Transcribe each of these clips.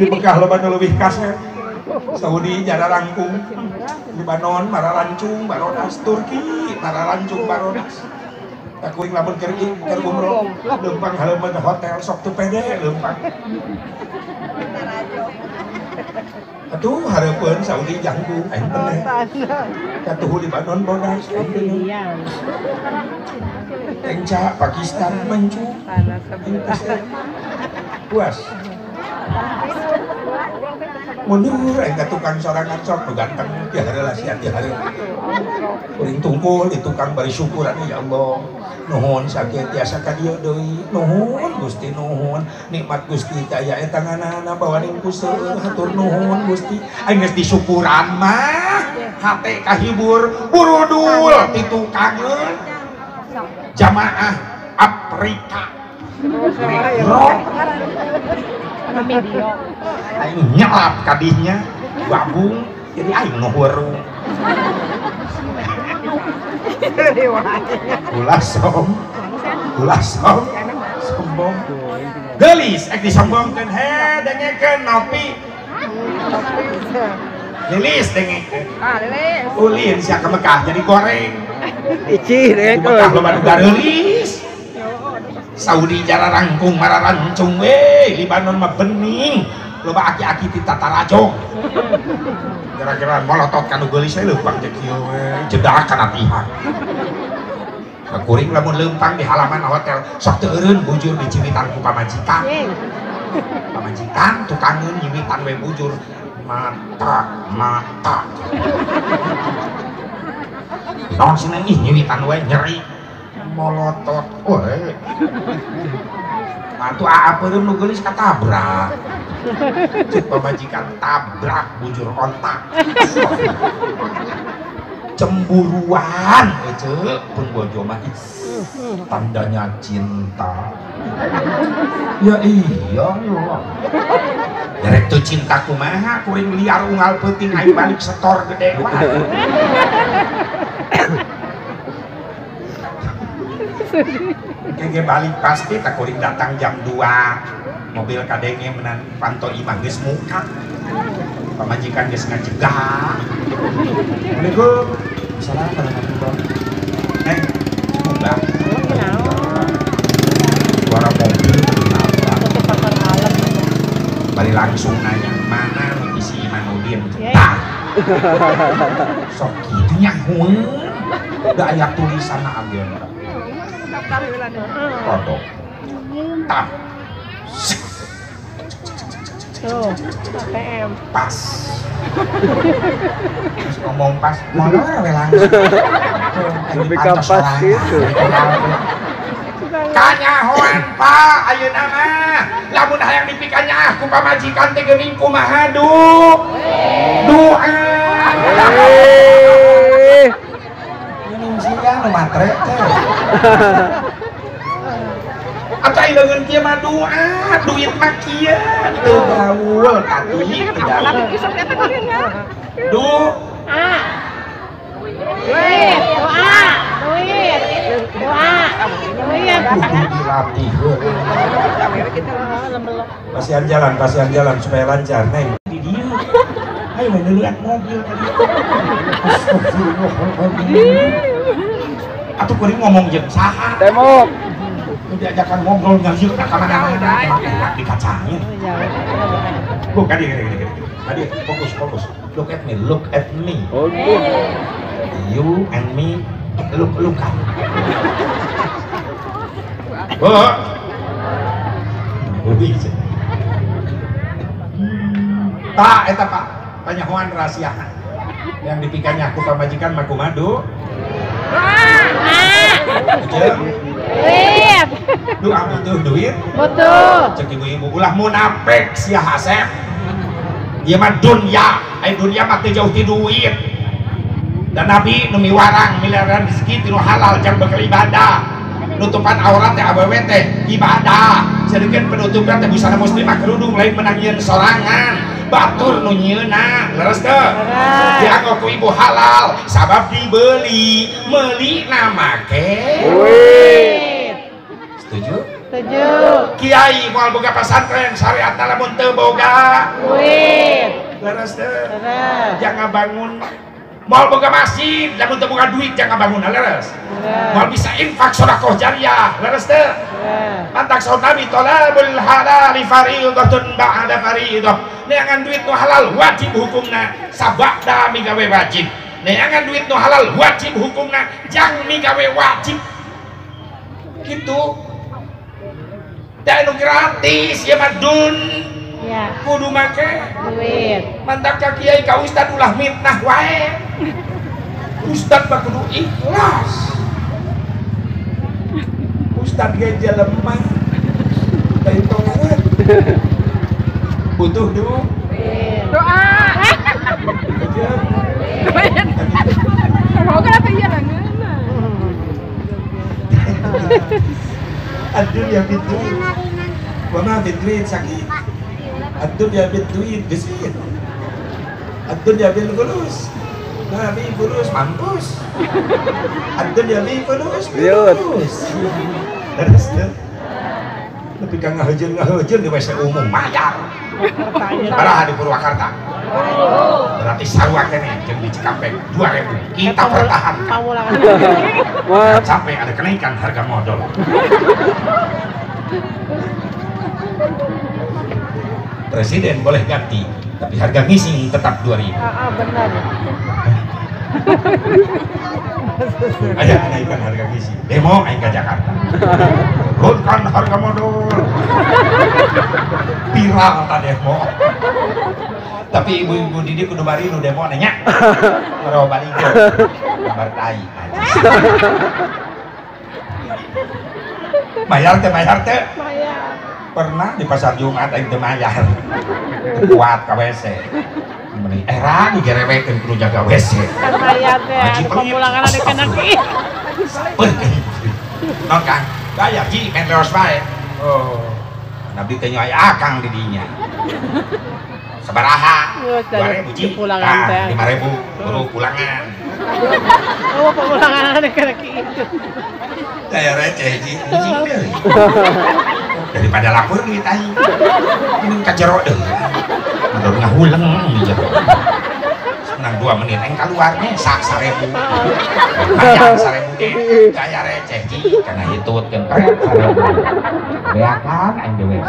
Di Mekah loba nu leuwih kasep. Saudi jararangkung, Libanon mararancung barodas, Turki mararancung barodas. Tak kuring lamun keur umroh leumpang haleumeuh hotel sok teu pede leumpang. Atuh hareupeun Saudi jangkung aing peneh. Katuhu Libanon bodas aing peneh. Enca Pakistan mancung. Puas. Mundur aing ka tukang sorangan sok nu ganteng ti heula sia ti heula. Kuring tungkul di tukang bari syukuran ya Allah. Nuhun sakieu tiasa ka dieu deui. Nuhun Gusti nuhun. Nikmat Gusti teh aya eta nganana bawaning ku seueur hatur nuhun Gusti. Aing geus disyukuran mah hate kahibur burudul ti tukangeun jamaah Afrika. Negro. Aing nyelap kadinya gabung jadi aing nu hurung. Ulah sombong. Geulis ek disombongkeun he dengekeun nopi. Geulis dengekeun. Ulin sia ka Mekah jadi goreng. Icih dengekeun. Mekah loba nu gareulis. Saudi jararangkung mararancung we, Libanon mah bening, loba aki-aki ti tatarajong. Gara-gara molotot ka nu geulis we leumpang jeung kieu we, jedak kana pihak. Kuring lamun leumpang di halaman hotel sok teu eureun bujur diciwitan ku pamajikan. Pamajikan tukangeun nyiwitan we bujur mata. Naon sih ih nyiwitan we nyeri. Molotot we. Atuh aa peureum nu geulis katabrak. Cek pamajikan tabrak bujur ontak. Cemburuan ece pun bojo mah tandanya cinta. Ya iya ya. Derek teu cinta kumaha kuring liar unggal peuting aing balik setor gede wae. Kege balik pasti tak kuring datang jam 2 mobil kadenge menan panto imah geus muka pamajikan geus ngajegah. Assalamualaikum. Assalamualaikum. Buka. Suara mobil kenapa? Balik langsung nanya mana isi Imanudin. Tah. Sok kitu nyahoeun. Da aya tulisanna agenda. Kodok. Tah. Tuh, ATM. Pas. Terus ngomong pas, molor we langsung. Lebih kapas gitu. Kanyahoan Pak, ayeuna mah lamun hayang dipikanyaah ku pamajikan teh geuning kumaha du? Doa. Geuning sia nu matre teh. Atau ai leungeun kieu mah doa, duit mah kieu teu gaul tadi teu gaul. Doa. Duit, doa, duit, doa, duit. Kudu dilatih. Pasian jalan supaya lancar, Neng. Di dieu. Ayo we lihat mobil ka dieu. Astagfirullahaladzim. Atuh kuring ngomong jeung saha? Tembok. Diajakan ngobrol ngajur ka mana-mana emang enak dikacangin. Bu, kadi. Kadi, fokus. Look at me, look at me. You and me, look-lookan. Bu. Pak, eta Pak, panyahoan rahasia. Yang dipikannya aku pamajikan mah kumaha du? Duit. Doa butuh duit? Butuh. Cek ibu-ibu ulah munafik sia hasep. Ieu mah dunya, ai dunya mah teu jauh ti duit. Dan Nabi nu miwarang miliaran rezeki ti nu halal jang bekal ibadah. Nutupan aurat teh awewe teh ibadah. Sedengkeun penutupan teh busana muslimah kerudung lain menang nyieun sorangan. Batur nu nyieunna, leres teu? Dianggo ku ibu halal sabab dibeli, meuli na make duit. Setuju? Setuju. Kiai moal boga pesantren syariat lamun teu boga duit. Leres teu? Leres. Jangan bangun moal boga masjid lamun teu boga duit jangan bangun leres. Moal bisa infak sedekah jariah leres teu? Mantak saur Nabi thalabul halali fariidatun ba'da fariidah. Neangan duit nu halal wajib hukumna sabada migawe wajib. Neangan duit nu halal wajib hukumna jang migawe wajib. Gitu. Da nu gratis ya mah dun. Ya. Kudu make duit. Mantak ka kiai ka ustad ulah mitnah wae. Ustad mah kudu ikhlas. Ustad ge jelema lain tongan. Butuh duit. Doa. Duit. Semoga teh ieu langeuna. Ad-dunya bid-duit. Wa ma bid-duit sakit. Ad-dunya bid-duit gesit. Ad-dunya bil fulus. Ma bi fulus mampus. Ad-dunya bi fulus. Fulus. Terus teh. Tapi ka ngahejeun di WC umum mayar. Baraha di Purwakarta. Berarti sarua keneh jeung di Cikampek 2000. Kita pertahankan. Sampai ada kenaikan harga modal. Presiden boleh ganti, tapi harga ngising tetap 2000. Benar. Ada kenaikan harga ngising. Demo aing ke Jakarta. Turunkan harga modal. Viral ta demo. Tapi ibu-ibu Didi kudu bari nu demo nanya. Marawa baligo. Gambar tai. Bayar teh, bayar teh. Bayar. Pernah di pasar Jumat aing teu mayar. Teu kuat ka WC. Meni era digerewekeun kudu jaga WC. Kan bayar teh, pemulangan ada kena ki. Non Kang, bayar ji main leos wae. Oh. Nabi teh aya akang di dinya. Sabaraha? 2000 ji. Nah, 5000 kudu pulangan. Oh, pemulangan ada kena ki. Daya receh ji, anjing deui. Daripada lapor duit aing. Ini ka jero deui. Udah ngahuleng di jero. Menang 2 menit aing keluar sak 1000. Bayar 1000 ge. Daya receh ji kana hitutkeun pret 1000. Beakan aing dewe.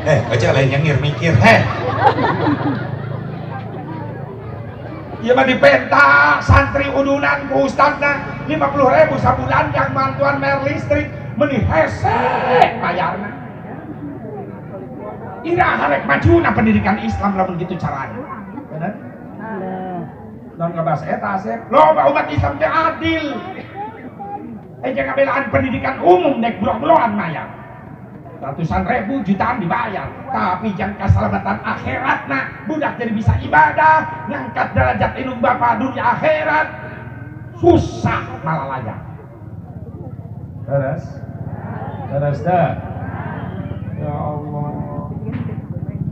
Baca lain nyengir mikir, heh. Ieu mah dipenta santri udunan ku ustadna 50.000 sabulan yang bantuan bayar listrik meuni hese bayarna. Iraha rek majuna pendidikan Islam lamun kitu carana. Bener? Lamun ngabahas eta asep, loba umat Islam teh adil. Jangan belaan pendidikan umum nek blok-blokan mayar. Ratusan ribu jutaan dibayar, tapi jangka keselamatan akhirat nak budak jadi bisa ibadah, ngangkat derajat indung bapak dunia akhirat, susah malah layak. Terus, terus dah. Ya Allah.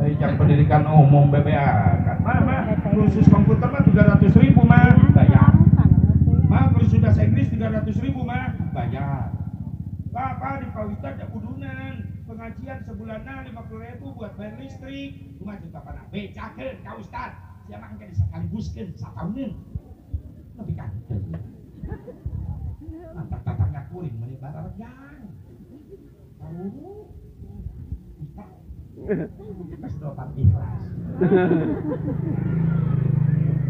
Yang pendidikan umum BPA kan, mah kursus komputer mah 300.000 mah bayar. Mah kursus bahasa Inggris 300.000 mah bayar. Bapak di Pak Ustadz ya kudunan pengajian sebulanan 50.000 buat bayar listrik cuma juta panah becakeun ka Ustadz siapa engke disekaliguskeun satauneun lebih kan mantap tatangga kuring meuni bararejang tahu kita pas dopan ikhlas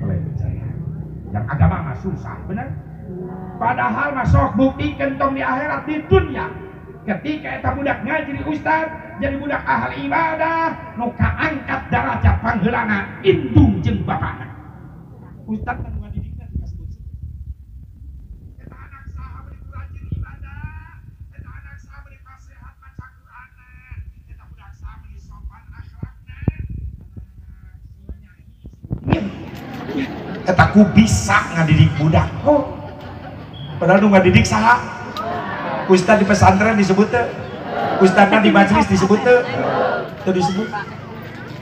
boleh percaya yang agama mah susah bener. Padahal masuk buktikan tong di akhirat di dunia. Ketika eta budak ngaji di ustad, jadi budak ahli ibadah, nu kaangkat derajat pangheulana indung jeung bapana. Ustad kan ngadidikna disebut. Eta anak saha beuki rajin ibadah, eta anak saha beuki pasehat maca Qur'anna, eta budak saha beuki sopan akhlakna. Eta ku bisa ngadidik budak. Oh. Padahal nu ngadidik saha? Ustad di pesantren disebut teu? Ustadna di majelis disebut teu? Teu disebut.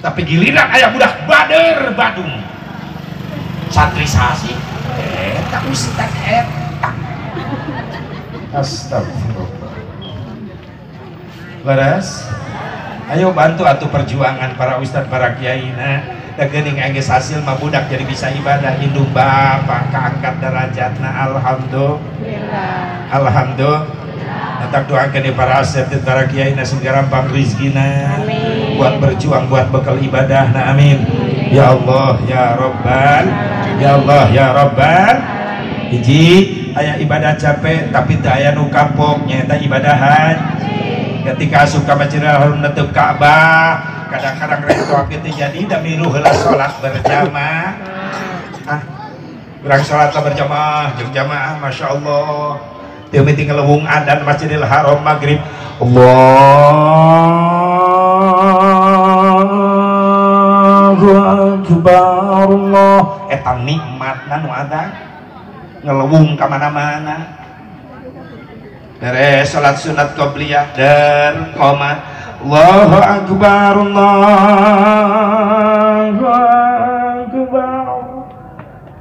Tapi giliran aya budak bader Badung. Santri saha sih? Eta ustad eta. Astagfirullah. Leres? Ayo bantu atuh perjuangan para ustad, para kiai na. Da geuning geus hasil mah budak jadi bisa ibadah indung bapak kaangkat derajatna alhamdulillah. Alhamdulillah. Natak doakeun di para asatid para kiai na sing gampang rezekina. Amin. Buat berjuang buat bekal ibadah na amin. Ya Allah ya Rabbal, ya Allah ya Rabbal. Hiji aya ibadah capek tapi teu aya nu kapok nyaeta ibadah haji. Ketika asup ka Masjidil Haram netep Ka'bah, kadang-kadang rek toak teu jadi da milu heula salat berjamaah. Ah, urang salat berjamaah jeung jamaah masyaallah. Teu miti ngelewung adan Masjidil Haram maghrib. Allahu akbar Allah. Eta nikmatna nu ada ngelewung ka mana-mana. Beres salat sunat qobliyah dan qomat. Allahu akbar Allahu akbar.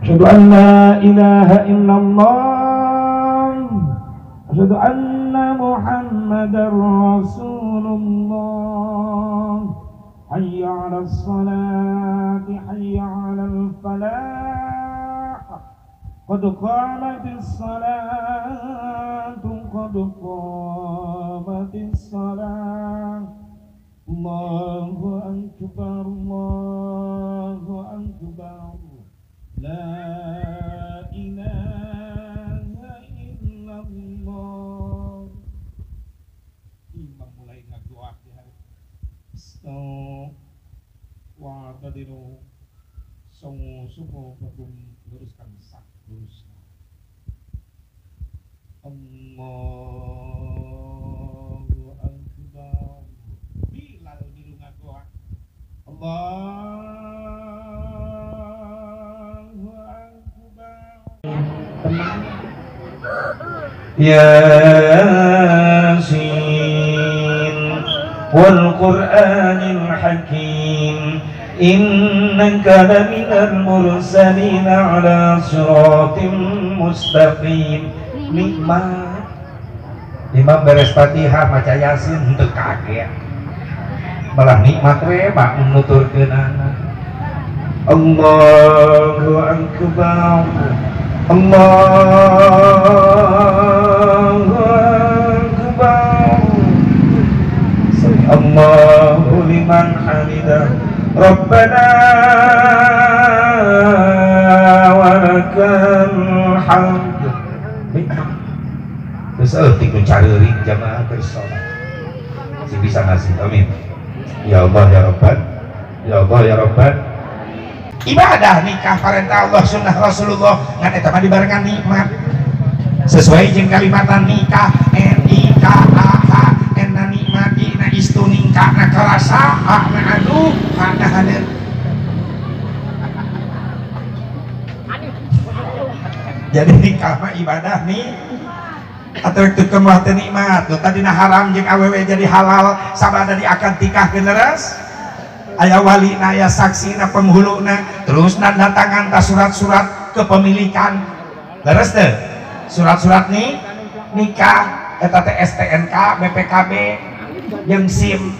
Asyhadu an la ilaha illallah. Asyhadu anna Muhammadar Rasulullah. Hayya 'alas salati hayya 'alal falah. Qad qamatis salatu qad qamatis salat. Allahu akbar Allahu akbar. La ilaha illallah. Imam mulai ngadoa di hari. Istau wa'tadilu sawu sufufakum, luruskan saf, luruskan. Allahu akbar. Bilal milu ngadoa. Allahu akbar. Tenang. Yasin wal Qur'anil Hakim. Innaka laminal mursalin ala siratim mustaqim. Nikmat. Imam beres Fatihah maca Yasin henteu kaget. Malah nikmat we mak nuturkeunana. Allahu akbar. Allahu akbar. Sami Allahu liman hamidah. Rabbana wa lakal hamd. Terus eutik nu careuring jamaah keur salat. Sing bisa ngasih amin. Ya Allah ya Rabban. Ya Allah ya Rabban. Ibadah nikah perintah Allah sunnah Rasulullah ngan eta mah dibarengan nikmat. Sesuai jeung kalimatan nikah N I K A H N na nikmat I na istu ningka na karasa A na aduh H na hadeun. Jadi nikah mah ibadah nih atau itu kemah teh nikmat. Nu tadina haram jeung awewe jadi halal sabada di akad nikah leres. Aya walina, aya saksina, penghuluna, terus nanda tangan ta surat-surat kepemilikan. Leres teh? Surat-surat nih nikah eta teh STNK, BPKB, jeung SIM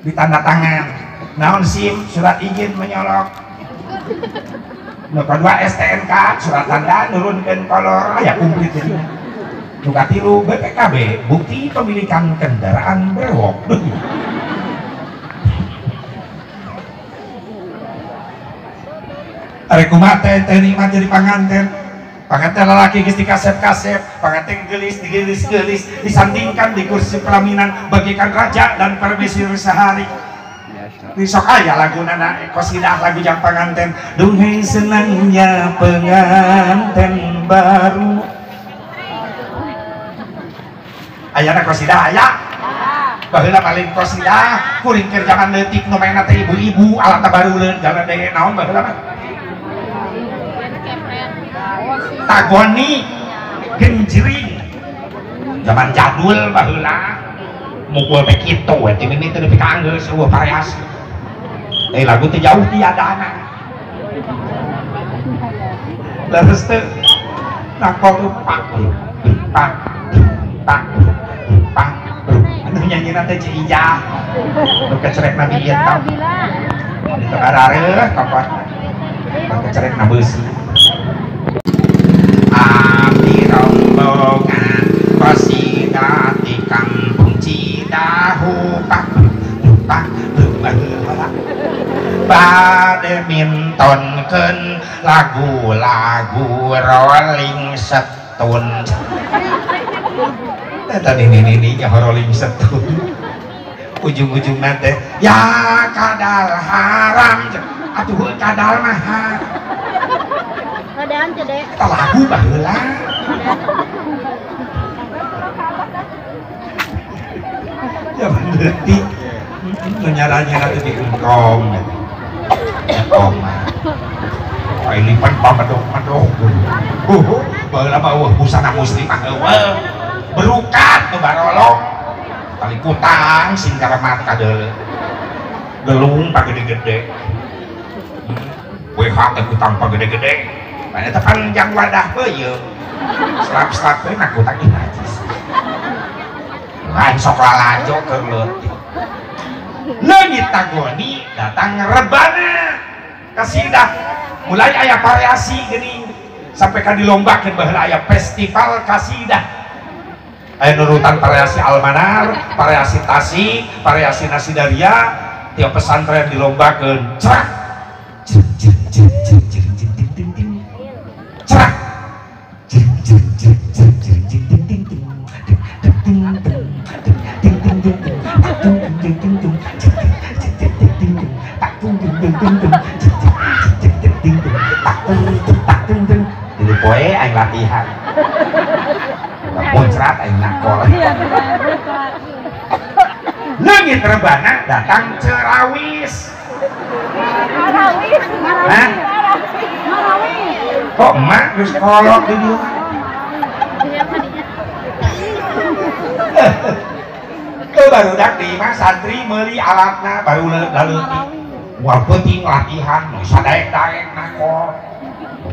ditanda tangan. Naon SIM? Surat izin menyolok. Nu kadua STNK, surat tanda nurunkeun kolor, aya komplit jadinya. Nu katilu BPKB, bukti pemilikan kendaraan brewok. Arek kumaha teh teh nikmat jadi panganten. Panganten lalaki geus dikasep-kasep, panganten geulis digelis-gelis, disandingkan di kursi pelaminan bagikan raja dan permaisuri sehari. Sok aya laguna na qasidah lagu jang panganten. Duhai senangnya penganten baru. Ayana qasidah aya. Baheula paling qasidah kuring keur jaman leutik nu maenna teh ibu-ibu alat baruleun jalan denge naon baheula mah. Tagoni genjring zaman jadul baheula mukul teh kitu we ti mimiti teh nepi ka anggeus eueuh pareas. Lagu teh jauh tiadana. Leres teh nakol pak pak pak pak anu nyanyina teh Ci Ijah nu kecerekna ieu tah itu arareuh kapan kecerekna beusi abdi rombongan kasidah di kampung Cidahu pak pak bade mintonkeun lagu-lagu Rolling Stone. Eta nini-nini nya Rolling Stone. Ujung-ujungna teh ya kadal haram. Atuh kadal mah. Kadaan teh dek. Eta lagu baheula. Ya berarti nyara-nyara teh diengkong. Engkong mah. Ai lipan pamedok-medok. Baheula mah eueuh busana muslimah eueuh. Berukat nu barolong. Tali kutang sing karamat kadeuleu. Gelung pagede-gede. WH teh kutang pagede-gede. Mana teh panjang wadah peuyeum. Selap-selap we na kutang najis. Lain sok lalajo keur leutik. Leungit tagoni datang rebana kasidah mulai aya variasi geuning sampai ka dilombakeun baheula aya festival kasidah aya nurutan variasi Almanar, variasi Tasik, variasi Nasidaria, tiap pesantren dilombakeun cerak jir jir jir jir jir jir ting ting ting cerak jir jir jir jir jir jir ting ting ting ting ting ting ting ting ting ting ting ting poe aing latihan muncrat aing nakol leungit rebana datang cerawis. Hah? Kok emak geus kolot di dieu? Barudak di imah santri meuli alatna baru leutik moal penting latihan nu sadaek-daek nakol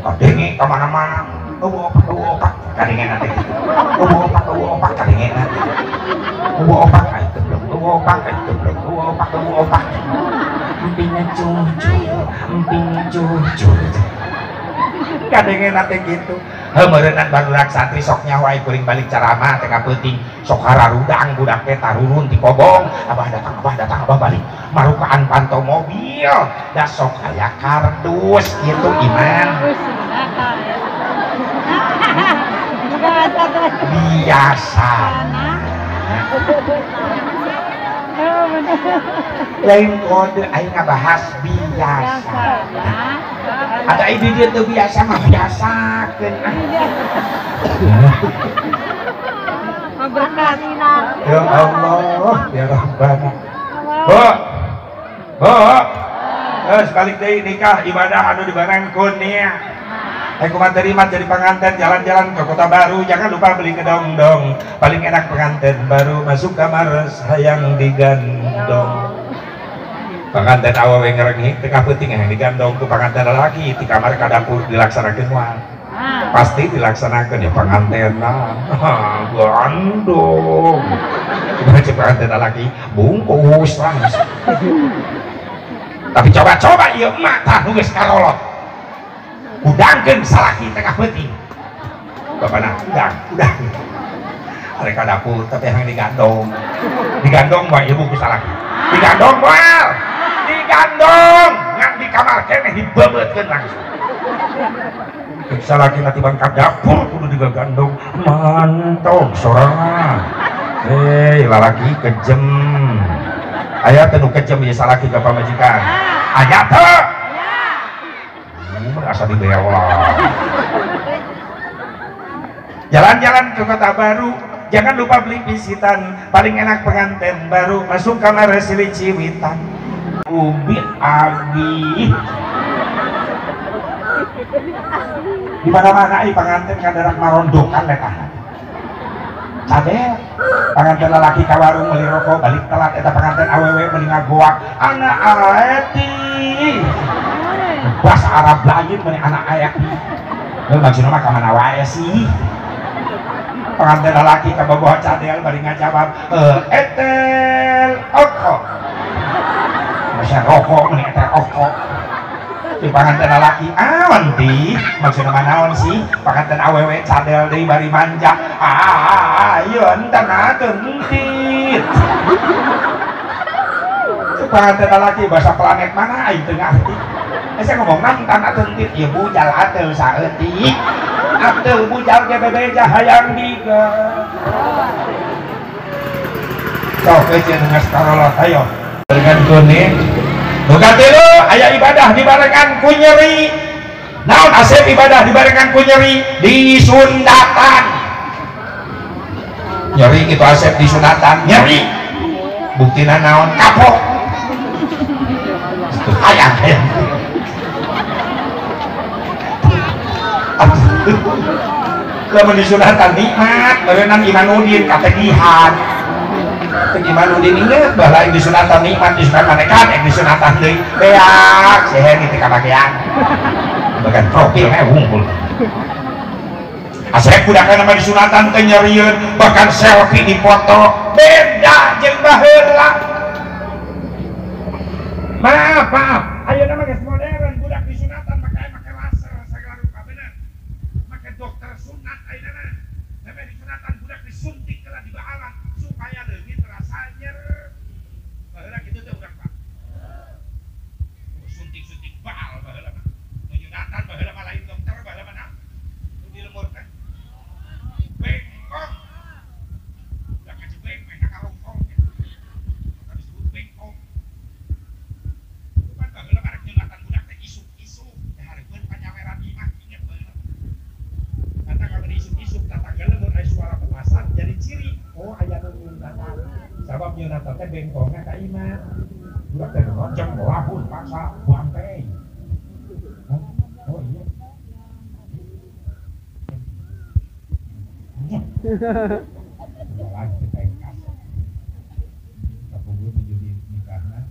kadenge ka mana-mana eueuh opak kadengena teh eueuh opak kadengena eueuh opak ai geblek eueuh opak ai geblek eueuh opak empingna cucu empingna cucu kadengena teh kitu. Heuh meureunnan barudak santri sok nyaho ai kuring balik ceramah teh ka peuting sok hararudang budak teh tarurun ti kobong abah datang abah balik marukaan panto mobil da sok aya kardus kitu iman biasa lain kode aing ngabahas biasa ada ibu dia tuh biasa mah biasakeun ya Allah ya Rabbana. Bu bu terus balik deui nikah ibadah anu dibarengkeun nia. Aku terima jadi pengantin jalan-jalan ke kota baru jangan lupa beli kedongdong paling enak pengantin baru masuk kamar sayang digandong. Pengantin awewe ngerengik tengah peuting yang digandong ku pengantin lelaki di kamar ka dapur dilaksanakeun moal pasti dilaksanakeun ya pengantinna gandong baca pengantin lelaki bungkus langsung. Tapi coba-coba ieu emak tah nu geus karolot udangkeun salaki tengah peuting bapana udang udang arek ka dapur tapi yang digandong digandong bae ibu ku salaki digandong moal digandong ngan di kamar keneh dibebeutkeun langsung salaki nanti bang ka dapur kudu digandong mantog sorangan lalaki kejem aya teh nu kejem ieu salaki ka pamajikan aya teu asa dibela. Jalan-jalan ke kota baru jangan lupa beli pisitan paling enak pengantin baru masuk kamar silih ciwitan ubi agi di mana-mana pengantin kadarak marondokan letahan cadel pengantin lelaki ka warung beli rokok balik telat eta pengantin awewe beli ngagoak anak aeti bahasa Arab lain meni anak ayah. Lu maksudna mah ka mana wae sih. Panganten lalaki kabogoh cadel bari ngajawab etel oko. Masa rokok meni etel oko. Di panganten lalaki awan ti maksudna mah naon sih? Panganten awewe cadel deui bari manja. Ah ieu entan atuh entit. Panganten lalaki bahasa planet mana aing teu ngarti. Saya ngomong nang atuh entit ieu bujal atuh saeutik. Atuh bujal ge bebeja hayang diga. Sok euceun geus karolot ayo. Barengan kuning. Nu katilu aya ibadah dibarengan ku nyeri. Naon asep ibadah dibarengan ku nyeri? Disundatan. Nyeri kitu asep disunatan, nyeri. Buktina naon? Kapok. Hayang hayang. Lamun disunatan nikmat, berenang Imanudin kategihan. Teu Imanudin inget baheula disunatan nikmat disunatan manekan ek disunatan deui. Beak sehen teu kabagean. Bagian profil we wungkul. Asep budak kana mah disunatan teu nyerieun, bahkan selfie dipoto beda jeung baheula. Maaf, maaf. Ayeuna mah geus modern budak disunatan make laser sagala rupa bener. Make dokter sunat ayeuna mah. Sampai disunatan budak disuntik heula di bahalan supaya leungit rasa nyer. Baheula kitu teh urang Pak. Suntik-suntik baal baheula mah. Nu nyunatan baheula mah lain dokter baheula mah naon. Nu di lembur teh. Bengkong. Budak kajebeng meh karongkong. Maka disebut bengkong. Baheula mah rek nyunatan budak teh isuk-isuk dihareupeun panyaweran imah inget baheula. Kata kalau isuk-isuk tatangga lamun aya suara petasan jadi ciri oh aya nu nyunatan. Sabab nyunatan teh bengkongna ka imah. Budak teh lonceng lahun paksa bangke. Oh iya. Lagi tengkas. Kapugu tujuh di nikahna.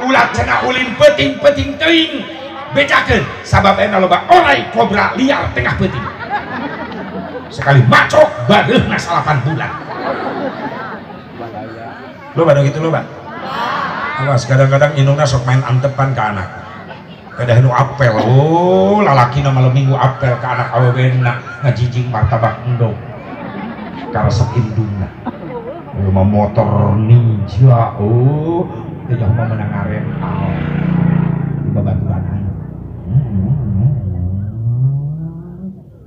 Ulah cenah ulin peuting-peuting teuing bejakeun sabab ena loba orai kobra liar tengah peuting sekali macok bareuhna 8 bulan. Loba dong gitu loba. Awas kadang-kadang indungna sok main antepan ke anak. Kada nu apel, oh lalakina malam minggu apel ke anak awewena ngajijing martabak endog. Karesep indungna. Mah motor ninja, oh teu jauh mah menang rental. Di babaturan aing.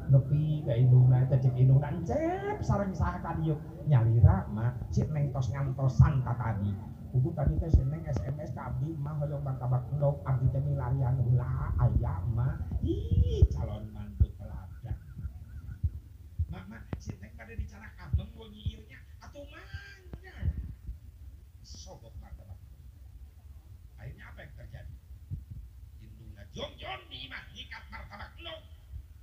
Nepi ka indungna teh cek indungna encep sareng saha ka dieu. Nyalira mah si Neng tos ngantosan ka tadi. Kudu tadi teh si Neng SMS ka abdi mah hoyong martabak endog, abdi teh milarian heula aya mah. Ih, calon mantu teladan. Mak mak si Neng bade dicanak ameng wengi ieu nya atuh mangga. Sogok martabak. Akhirnya apa yang terjadi? Indungna jongjon di imah nyikat martabak endog.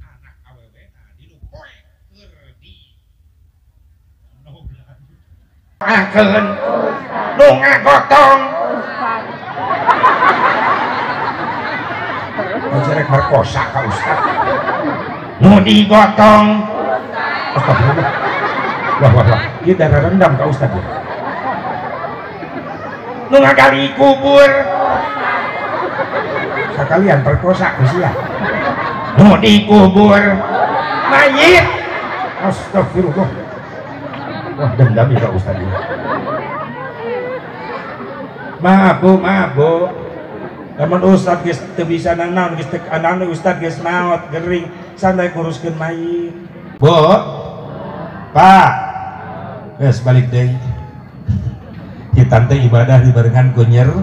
Anak awewena dinu poe keur di akeun nu ngagotong. Serek merkosa ka ustad. Nu digotong. Astagfirullah. Wah wah wah, ieu darah rendam ka ustad ya. Nu ngagali kubur. Sakalian perkosa ku sia. Nu dikubur mayit. Astagfirullah. Wah, dendam ya ka ustad ya. Maaf bu, maaf bu. Lamun ustad geus teu bisa nanaon geus teu anaon ustad geus maot gering santai nguruskeun mayit. Bu. Pak. Geus balik deui. Kita teh ibadah dibarengan ku nyeri.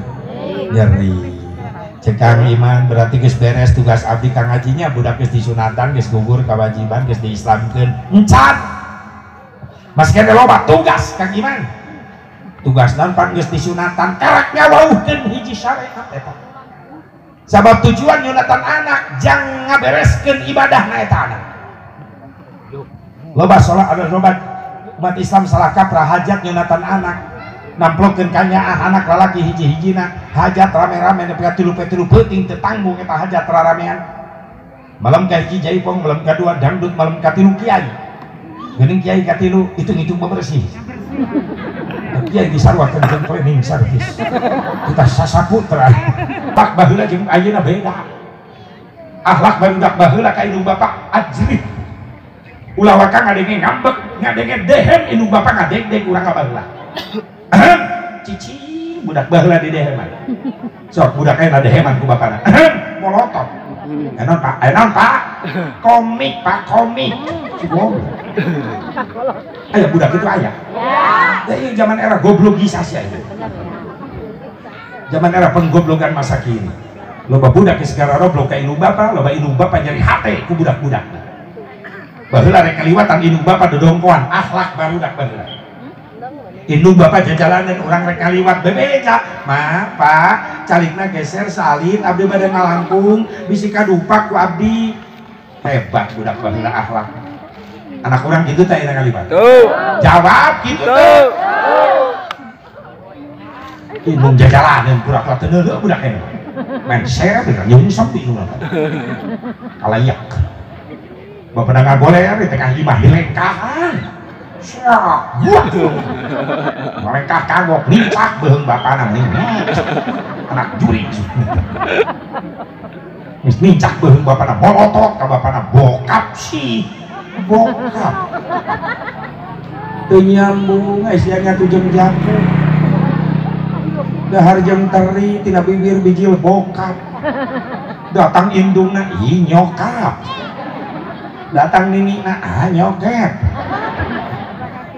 Cek Kang Iman berarti geus beres tugas abdi kang ngajinya budak geus disunatan geus gugur kewajiban geus diislamkeun. Encan. Masih kene loba tugas Kang Iman. Tugas naon pan geus disunatan karek ngawauhkeun hiji syariat eta. Sabab tujuan nyunatan anak jang ngabereskeun ibadahna eta anak. Loba salat ada loba umat Islam salah kaprah hajat nyunatan anak namplokeun kanyaah anak lalaki hiji-hijina hajat rame-rame nepi ka 3 peuting teu tanggung eta hajat raramean. Malam ka hiji jaipong, malam ka dua dangdut, malam ka tilu kiai. Geuning kiai ka tilu hitung-hitung bebersih. Kiai disarwakeun jeung cleaning service. Kita sasapu terakhir. Pak baheula jeung ayeuna beda. Akhlak barudak baheula ka indung bapak ajrih. Ulah waka ngadenge ngambek, ngadenge dehem indung bapak ngadegdeg urang ka baheula. Cicing budak baheula di deheman. Sok budak aya deheman ku bapana. Molotot. Enon Pak, enon Pak. Komik Pak, komik. Goblok. Aya budak itu aya. Ya iya zaman era goblogisasi aja. Zaman era penggoblogan masa kini. Loba budak segala roblok ka indung bapa, loba indung bapa nyeri hate ku budak-budak. Baheula rek kaliwatan indung bapa dodongkoan, akhlak barudak baheula. Indung bapa jajalanan urang rek kaliwat bebeja, ma, Pak, calikna geser salin abdi bade ngalangkung, bisi kadupak ku abdi. Hebat budak baheula akhlak. Anak orang gitu tak enak kaliwat. Tuh. Jawab gitu tuh. Indung jajalanan pura-pura teu neuleuh budak eta. Main share dengan nyungsep indung bapa. Kalayak. Bapak ngagoler di tengah imah dilengkahan. Siap. Melengkah kagok lincak beuheung bapana mending. Anak juri. Geus nincak beuheung bapana molotot ka bapana bokap sih. Bokap. Teu nyambung aya nyatu jeung jaku. Dahar jeung teri tina bibir bijil bokap. Datang indungna ih nyokap. Datang ninina ah nyokep.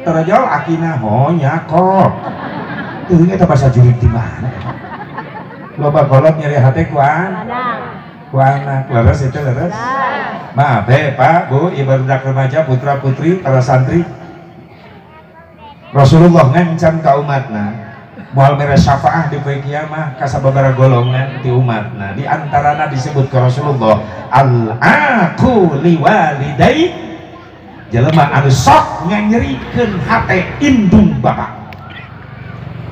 Terjol akina ho nyakop. Teuing eta basa jurig di mana? Loba kolot nyeri hate ku anak. Leres itu leres. Maaf Pak, Bu, ibu budak remaja, putra putri, para santri. Rasulullah ngancam ka umatna moal mere syafaah di poe kiamah ka sababaraha golongan ti umatna. Di antarana disebut ke Rasulullah al-aqu liwalidai, jelema anu sok nganyerikeun hate indung bapak.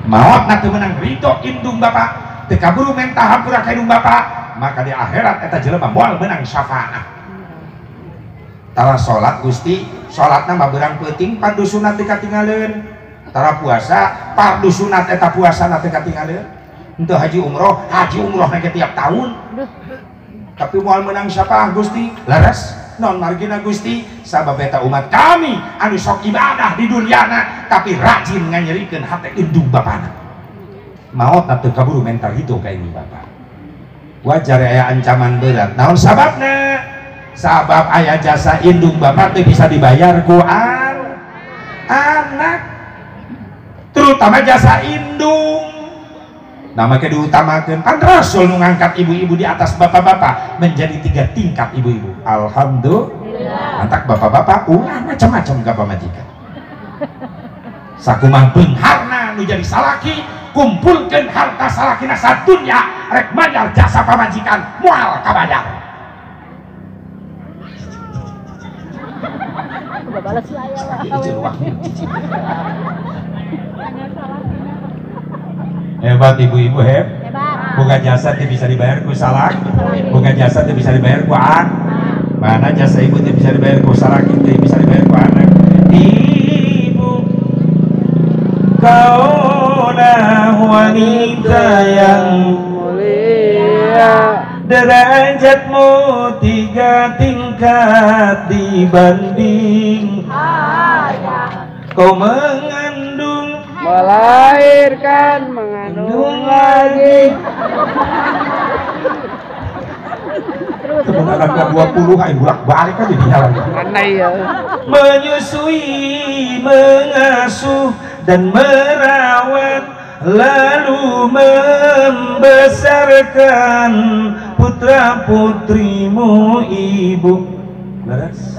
Maotna teu meunang ridho indung bapak, teu kaburu menta hampura ka indung bapak, maka di akhirat eta jelema moal meunang syafaah. Tara salat Gusti, salatna mah beurang peuting pandu sunat teu katingaleun. Tara puasa, fardu sunat eta puasana teu katingaleun. Henteu haji umroh ge tiap tahun. Tapi moal meunang syafaah Gusti, leres non margina Gusti, sabab eta umat kami anu sok ibadah di dunyana tapi rajin nganyerikeun hate indung bapana. Maotna teu kaburu menta ridho ka indung bapa. Wajar aya ancaman berat. Naon sababna? Sabab aya jasa indung bapak teu bisa dibayar ku anak, terutama jasa indung. Nah maka diutamakan pan Rasul nu ngangkat ibu-ibu di atas bapak-bapak menjadi 3 tingkat ibu-ibu. Alhamdulillah. Antak bapak-bapak ulah macam-macam ka pamajikan. Sakumaha beungharna nu jadi salaki, kumpulkeun harta salakina sadunya rek bayar jasa pamajikan moal kabayar. Hebat ibu-ibu, hebat. Boga jasa teu bisa dibayar ku salak, boga jasa teu bisa dibayar ku anak. Mana jasa ibu teu bisa dibayar ku salaki, teu bisa dibayar ku anak. Ibu, kaulah wanita yang mulia, derajatmu 3 tingkat dibanding ayah. Kau mengandung, melahirkan, mengandung lagi. Temen anaknya 20, ayo bolak-balik aja di jalan. Aneh ya. Menyusui, mengasuh, dan merawat, lalu membesarkan putra putrimu ibu. Beres?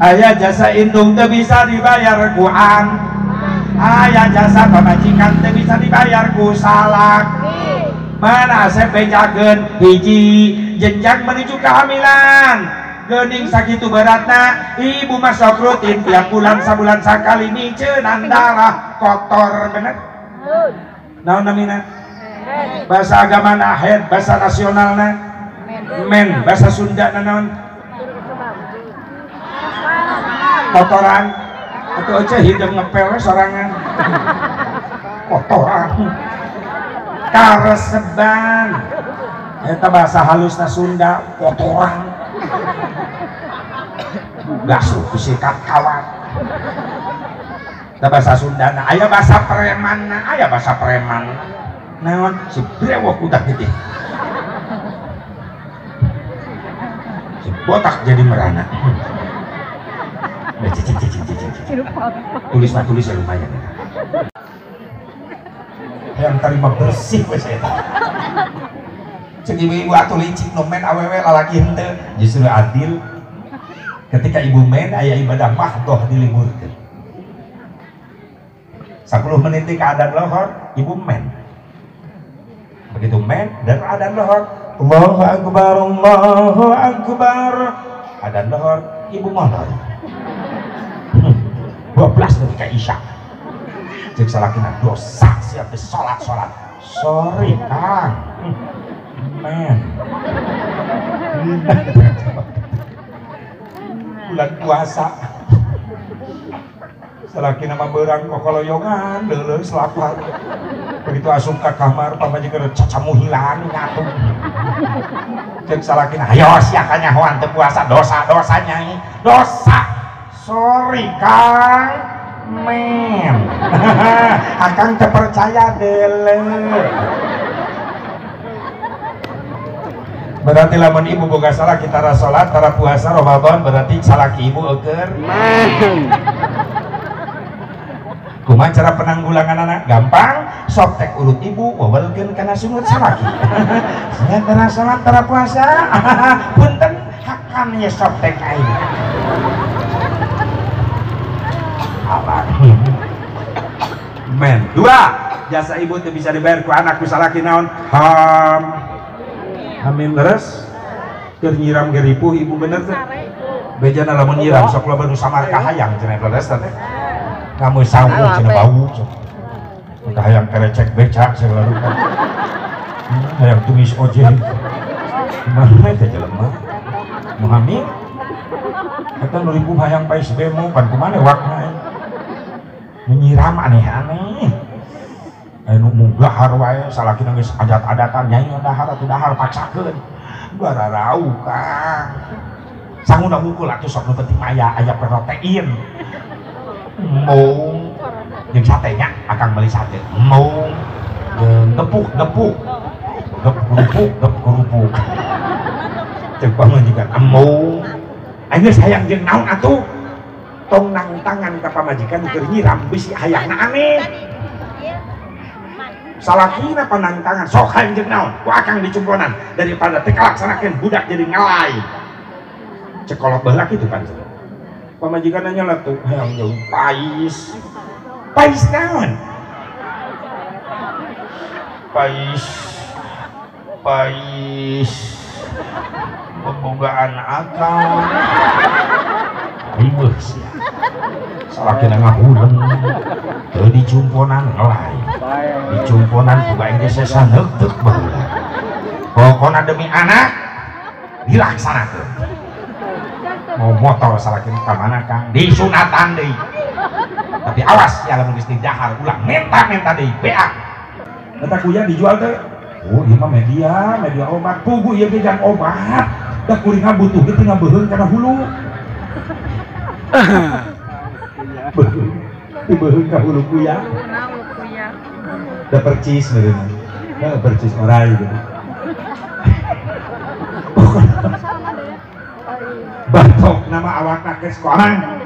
Ayah jasa indung teu bisa dibayar ku ang. Ayah jasa pamajikan teu bisa dibayar ku salak. Mana asep bejakeun hiji jenjang menuju kehamilan. Geuning sakitu beratna ibu masuk rutin tiap bulan sabulan sakali miceunan darah kotor, bener? Naon namina? Bahasa agama na haid, bahasa nasionalna men, bahasa Sunda na naon? Kotoran. Atau aja hidung ngepel sorangan. Kotoran. Kareseban. Eta bahasa halusna Sunda, kotoran. Gasuh sikat kawat. Eta bahasa Sunda na, aya bahasa preman na, aya bahasa preman. Naon si brewok udah gede. Si botak jadi merana. Tulis mah tulis ya lumayan ya. Yang terima bersih wes eta. Cek ibu-ibu atuh licik nu men awewe lalaki henteu. Justru adil ketika ibu men aya ibadah mahdoh diliburkeun. 10 menit ke adan lohor ibu men. Begitu men dan adan lohor, Allahu akbar, Allahu akbar. Adan lohor ibu molor. 12 ketika isya. Cek salakina dosa siap sholat sholat. Sorry Kang, men. Bulan puasa. Salakina mah beurang kokoloyongan, leuleus lapar. Begitu asup ka kamar pamajikan cacamuhilan ngatuh. Cek salakina, ayo sia kanyahoan teu puasa dosa-dosa nyai. Dosa. Sorry Kang, men. Akang terpercaya dele. Berarti lamun ibu boga salah kita tara salat, tara puasa Ramadan, berarti salaki ibu eueur. Men. Kumaha cara penanggulangan anak? Gampang, softtek urut ibu wewelkeun kana sungut salaki. Sia tara salat, tara puasa. Punten hakan ye softtek aing. Men. Dua, jasa ibu itu bisa dibayar ku anak ku salaki naon? Ham. Hamil leres. Keur nyiram ge ripuh ibu bener teh. Bejana lamun nyiram sok loba nu samar kahayang cenah leres teh. Ngamu sawu cenah bau. Kahayang kerecek becak segala rupa. Hayang tumis ojek. Kumaha teh jelema? Nu hamil? Eta nu ripuh hayang pais bemo pan kumaha wakna. Menyiram aneh-aneh. Anu mugahar wae salakina geus adat-adatan nyai dahar atuh dahar paksakeun. Bararau Kang. Sanguna mukul atuh sok nu penting mah aya protein. Mung jeung satenya akang meuli sate. Mung jeung gepuk-gepuk. Gep kerupuk, gep kerupuk. Ceuk pamajikan embung. Ayeuna hayang jeung naon atuh? Tong nang tangan ka pamajikan keur nyiram bisi hayangna aneh. Salakina panang tangan sok hayang jeung naon ku akang dicumponan daripada teu kalaksanakeun budak jadi ngelai. Cekolot baheula kitu kan. Pamajikan nanya tuh hayang jeung pais. Pais naon? Pais pais pembogaan akang. Riweuh sia. Salakina ngahuleng teu dicumponan ngelai dicumponan ku aing geus saneuk baheula. Pokona demi anak dilaksanakeun. Mau motor salakina ka mana Kang disunatan deui. Tapi awas ya lamun geus didahar ulah menta-menta deui beak. Eta kuya dijual teh. Oh ieu mah media, media obat. Puguh ieu ge jang obat. Da kuring butuh ge tinggal beuheung kana hulu. Beuheung ka hulu kuya. Da percis meureun. Da percis orai gitu. Batok nama awakna geus ku amang.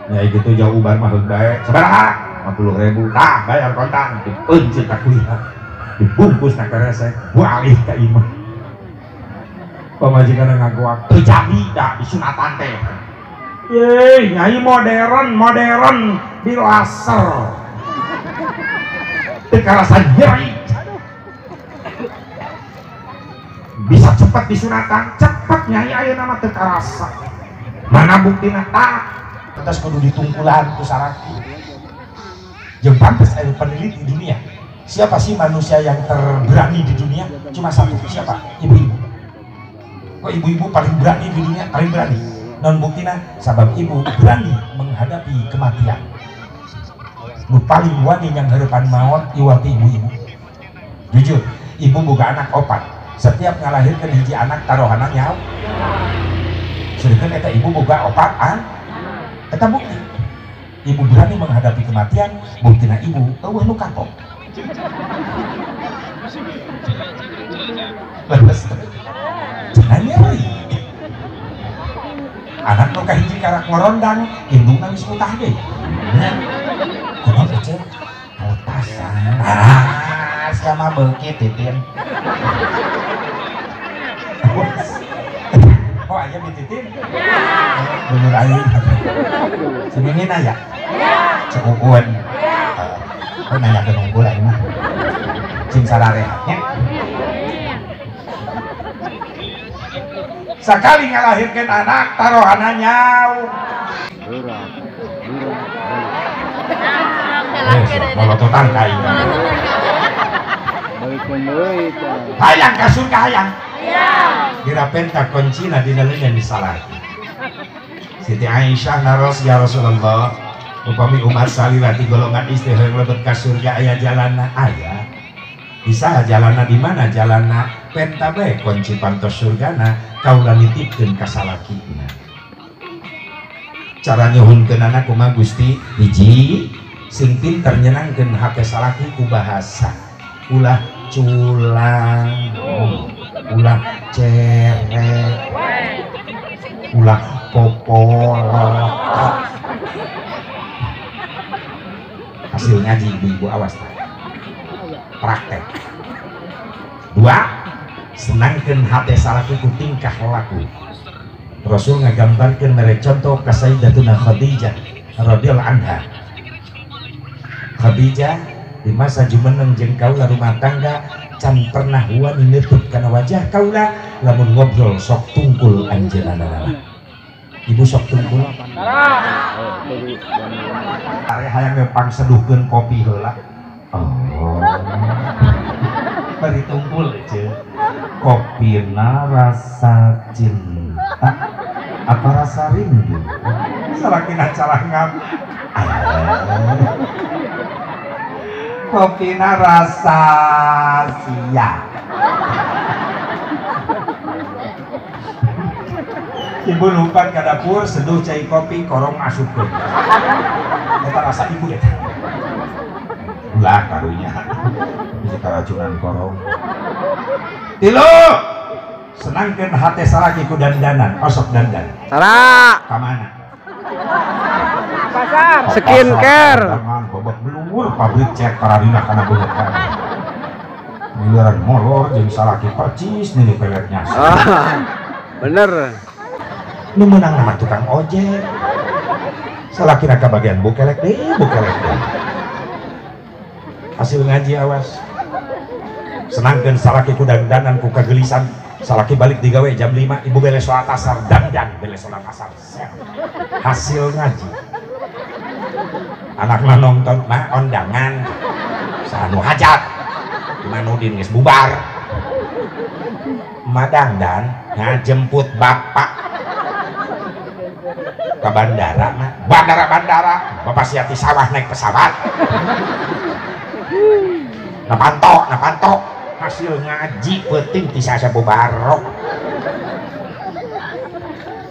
Ya gitu jauh ubar mah heug bae. Sabaraha? 50.000. Tah bayar kontan dipeuncit ka kuya. Dibungkus na keresek, balik ka imah. Pamajikan ngagoak teu jadi da disunatan teh. Yeay, nyai modern, modern di laser. Teu karasa nyeri. Bisa cepat disunatan, cepat nyai ayeuna mah teu karasa. Mana buktina tah? Atas kudu ditungkulan ku saraki. Jeung pantes aya peneliti di dunia. Siapa sih manusia yang terberani di dunia? Cuma satu, siapa? Ibu-ibu. Kok ibu-ibu paling berani di dunia? Paling berani. Non buktina, sabab ibu berani menghadapi kematian. Lu paling wani yang harapan maut iwati ibu-ibu. Jujur, ibu boga anak opat. Setiap ngalahirkan hiji anak tarohana nyawa. Sedangkan eta ibu boga opat an, eta bukti. Ibu berani menghadapi kematian, buktina ibu eueuh nu kapok. Leres jangan nyeri. Anak nu kahiji karak ngorondang, indungna geus mutah deui. Nya. Kunaon ece? Putasan. Ah, sia mah beuki titin. Oh, aya dititin? Bener aya. Si Mimin aya? Cekukuan. Oh, nanya ke nunggu lah ini mah. Cing sararehat nya. Sekali ngalahirkan anak tarohana nyau. Molototan ka ieu. Hayang ka surga hayang. Dirapenta kuncina dina leungeun salaki. Siti Aisyah naros ya Rasulullah, upami umat salila di golongan istri hayang lebet ka surga aya jalanna aya. Bisa jalanna di mana jalanna penta bae kunci pantos surgana kaula nitipkeun ka salakina. Cara nyuhunkeunana kumaha Gusti? Hiji, sing pinter nyenangkeun hate salaki ku bahasa. Ulah culang, ulah cerek, ulah popolot. Hasil ngaji ibu-ibu awas tak praktek. Dua, senangkeun hate salaki ku tingkah laku. Rasul ngagambarkeun mere contoh ka Sayyidatuna Khadijah radhiyallahu anha. Khadijah di masa jumeneng jeung kaula rumah tangga can pernah wani nutup kana wajah kaula lamun ngobrol sok tungkul anjeunna. Ibu sok tungkul. Are hayang pangseduhkeun kopi heula. Oh. Bari tungkul aja. Kopina rasa cinta apa rasa rindu? Salakina calangap. Kopina rasa sia. Ibu lumpat ke dapur, seduh cai kopi, korong asupkeun. Eta rasa ibu eta. Ulah karunya. Bisa keracunan korong. Tilu, senangkeun hate salaki ku dandanan, osok dandan. Tara. Ka mana? Pasar. Skincare. Babak belur pabrik cek pararina kana beungeut kana. Miliaran molor jeung salaki percis nini peletnya. Ah, bener. Nu meunang nama tukang ojek. Salakina kabagian bukelek deui, bukelek deui. Hasil ngaji awas. Senangkeun salaki ku dandanan ku kagelisan. Salaki balik digawe jam 5, ibu beres sholat asar, dandan beres sholat asar. Hasil ngaji. Anakna nonton mah ondangan. Sanu hajat. Manudin geus bubar. Madangdan ngajemput bapak ke bandara mah. Bandara-bandara, bapak siati sawah naik pesawat. Nah pantok, hasil ngaji penting ti sabu barok.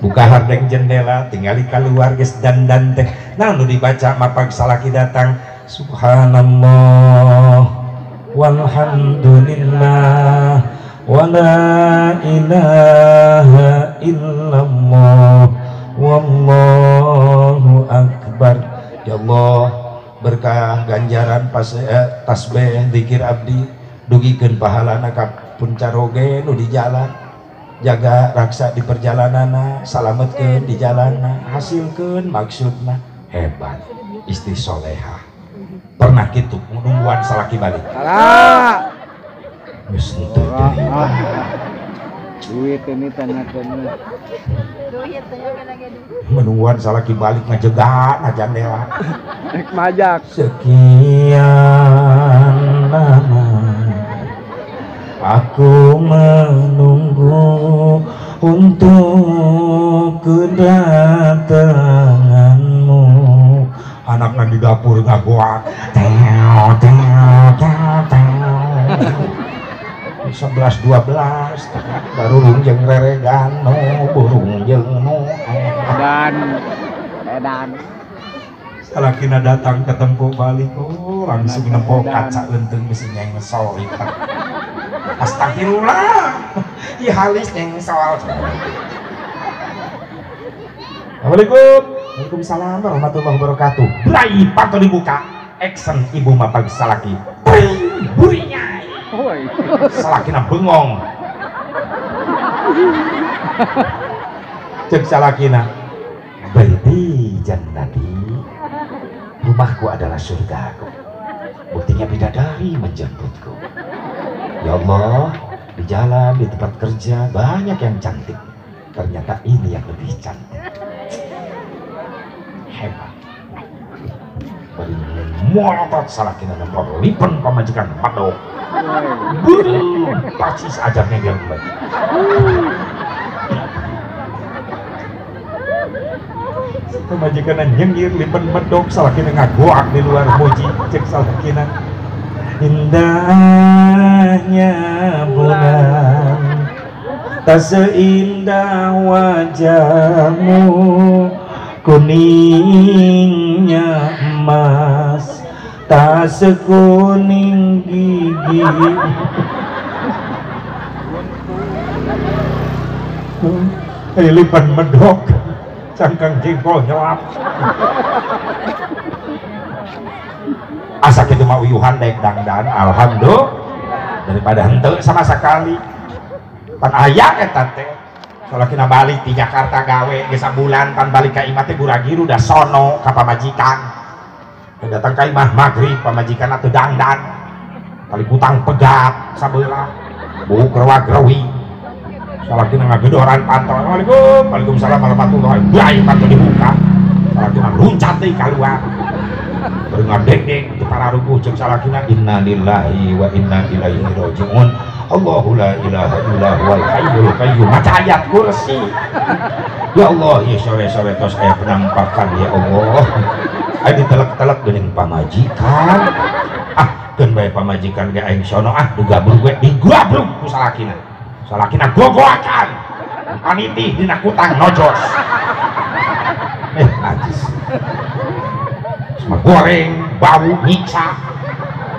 Buka hardeng jendela, tinggali keluar geus dandan teh. Nah nu dibaca mapag salaki datang, subhanallah walhamdulillah wala ilaha illallah wallahu akbar. Ya Allah, berkah ganjaran pas tasbih zikir abdi dugikeun pahalana ka puncaroge nu di jalan, jaga raksa di perjalananna, salametkeun di jalanna, hasilkeun maksudna. Hebat istri solehah. Pernah kitu nungguan salaki balik. Geus henteu deui. Duit ini tanyakeun. Menungguan salaki balik ngajegat na jandela. Rek majak. Sekian lama aku menunggu untuk kedatanganmu. Anaknya di dapur ngagoak. Teo teo teo teo. 11 12 barurung jeung reregan no burung jeung no dan edan. Salakina datang ke tempo balik, oh langsung nempo kaca leunteng bisi nyengsol eta. Astagfirullah, ieu halis nyengsol. Assalamualaikum. Waalaikumsalam warahmatullahi wabarakatuh. Brai panto dibuka, action ibu mapag salaki. Burinya. Salakina bengong. Cek salakina, baiti jannati, rumahku adalah surgaku. Buktinya bidadari menjemputku. Ya Allah, di jalan, di tempat kerja banyak yang cantik. Ternyata ini yang lebih cantik. Hebat. Bari molotot salakina nempel lipen pamajikan medok. Buru, persis ajarnya dia mulai. Pamajikan nyengir lipen medok salakina ngagoak di luar muji cek salakina. Indahnya bulan tak seindah wajahmu, kuningnya emas tak sekuning gigi. Lipan medok cangkang jengkol nyelap. Asa kitu mah uyuhan daek dangdan, alhamdulillah daripada henteu sama sekali. Pan aya eta teh. Salakina balik di Jakarta gawe geus sabulan pan balik ka imah teh guragiru da sono ka pamajikan. Datang ka imah magrib pamajikan atuh dangdan. Tali kutang pegat sabelah. Buk rewag-rewi. Salakina ngagedoran panto. Assalamualaikum. Waalaikumsalam warahmatullahi wabarakatuh. Panto dibuka. Salakina luncat deui kaluar. Baru ngadeng-deng di pararuguh jeung salakina innalillahi wa inna ilaihi rajiun. Allahu la ilaha illa huwal hayyul qayyum. Maca ayat kursi. Ya Allah, ya sore-sore tos aya penampakan ya Allah. Aya ditelek-telek geuning pamajikan. Ah, keun bae pamajikan ge aing sono ah digabrug we digabrug ku salakina. Salakina gogoakan. Panitih dina kutang nojos. Najis. Semua goreng, bau, nyiksa.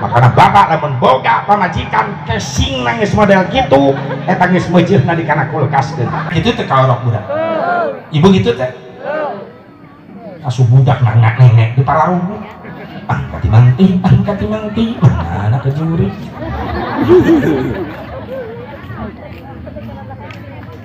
Makana bapak lamun boga pamajikan kesing nangis model gitu, eta geus meujeurna di kana kulkas keun. Kitu teh kaorok budak. Ibu gitu teh. Asuh budak nangak nenek di pararugu. Angkat manti, mana kejuri.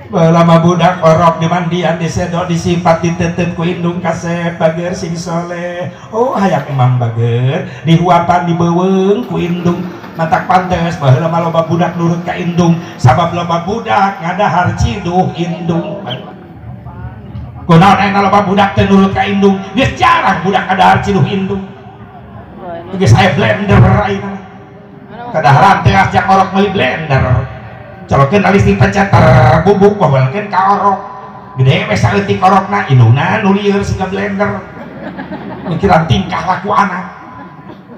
Lama budak orok dimandian disedot disipat ditetep ku indung kasep bager sing soleh. Oh hayang emam bager dihuapan dibeuweung ku indung matak pantes baheula mah loba budak nurut ka indung sabab loba budak ngadahar ciduh indung. Kunaon aya loba budak teh nurut ka indung geus jarang budak ngadahar ciduh indung. Geus aya blender ayeuna. Kadaharan teh ajak orok meuli blender. Colokeun alis dipencet bubuk bawalkeun ka orok. Gede we saeutik orokna indungna nu lieur siga blender. Mikiran tingkah laku anak.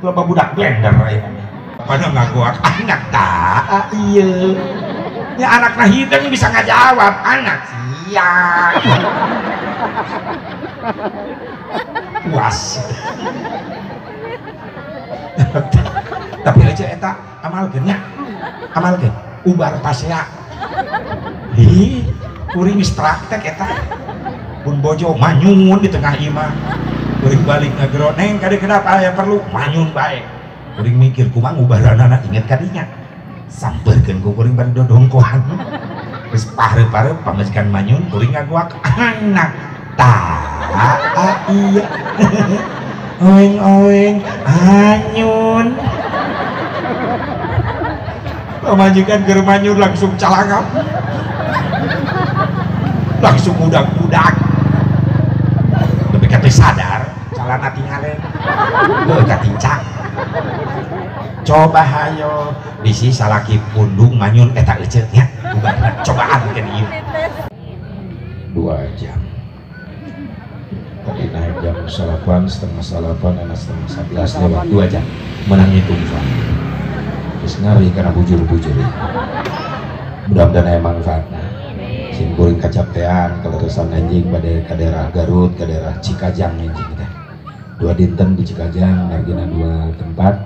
Loba budak blender ayeuna. Pada ngagoak anak tah ieu. Ya anakna hideung bisa ngajawab anak sia. Puas. Tapi aja eta amalkeun nya. Amalkeun ubar pasea. Hi, kuring geus praktek eta. Pun bojo manyun di tengah imah. Kuring balik ngagero, "Neng, kade kenapa aya perlu?" Manyun bae. Kuring mikir kumaha ngubaranana inget kadinya. Sampeurkeun ku kuring bari dodongkohan. Geus pare-pare pamajikan manyun kuring ngaguak anak. Tah, iya. Oeng-oeng anyun. Pamajikan keur manyun langsung calangap. Langsung udak-udak. Tapi kata sadar, calana tingalen. Heuh katincak. Coba hayo bisi salaki pundung manyun eta eceut nya. Cobaan kan ieu. 2 jam. Tadi naik jam 8, 7:30, anak 10:30 lewat 2 jam. Menang hitung Pak. Geus ngari kana bujur-bujur. Mudah-mudahan aya manfaatna. Sim kuring kacapean kaleresan anjing bade ka daerah Garut, ka daerah Cikajang anjing teh. 2 dinten di Cikajang, margina 2 tempat.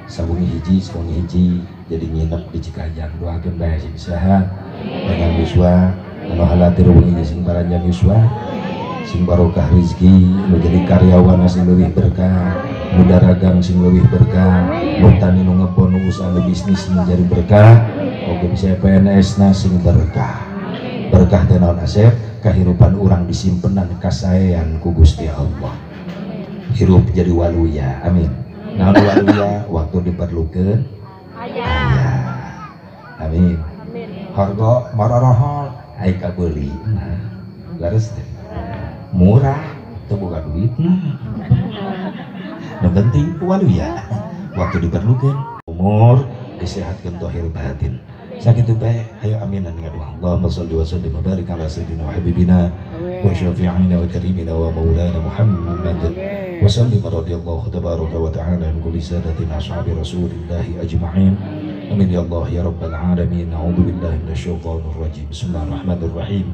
Sabungi hiji, jadi nginep di Cikajang. Doakeun bae sing sehat, dengan yuswa, anu halatir wengi sing paranjang yuswa, sing barokah rezeki, nu jadi karyawan sing leuwih berkah, nu daragang sing leuwih berkah, nu tani nu ngebon nu usaha nu bisnis sing jadi berkah, oge bisa PNS na sing berkah. Berkah teh naon asep, kahirupan urang disimpenan kasaean ku Gusti Allah. Hirup jadi waluya, amin. Naon waluya waktu diperlukeun aya. Amin. Harga marorohol ai kabeuli nah leres teh. Murah teu boga duit. Nu penting waluya waktu diperlukeun umur disehatkeun zahir batin. Sakitu bae hayo aminan ngadoa. Allahumma shalli wa sallim wa barik ala sayyidina wa habibina wa syafi'ina wa karimina wa maulana Muhammad. Wa sallim radhiyallahu tabaraka wa ta'ala an kulli sadatina ashabi rasulillahi ajma'in. Amin ya Allah ya rabbal alamin. A'udzu billahi minasyaitonir rajim. Bismillahirrahmanirrahim.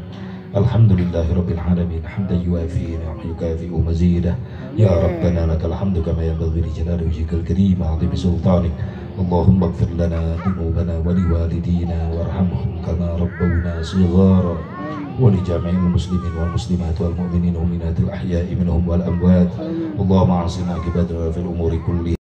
Alhamdulillahi rabbil alamin hamdan yuafi wa yukafi'u mazidah. Ya rabbana lakal hamdu kama yanbaghi li jalali wajhikal karim wa 'azimi sultanik. Allahumma ighfir lana dzunubana wa liwalidina warhamhum kama rabbawna shighara. Wa li jami'il muslimin wal muslimat wal mu'minin wal mu'minatil ahya'i minhum wal amwat. Allahumma 'asina akibatana fil umuri kulli.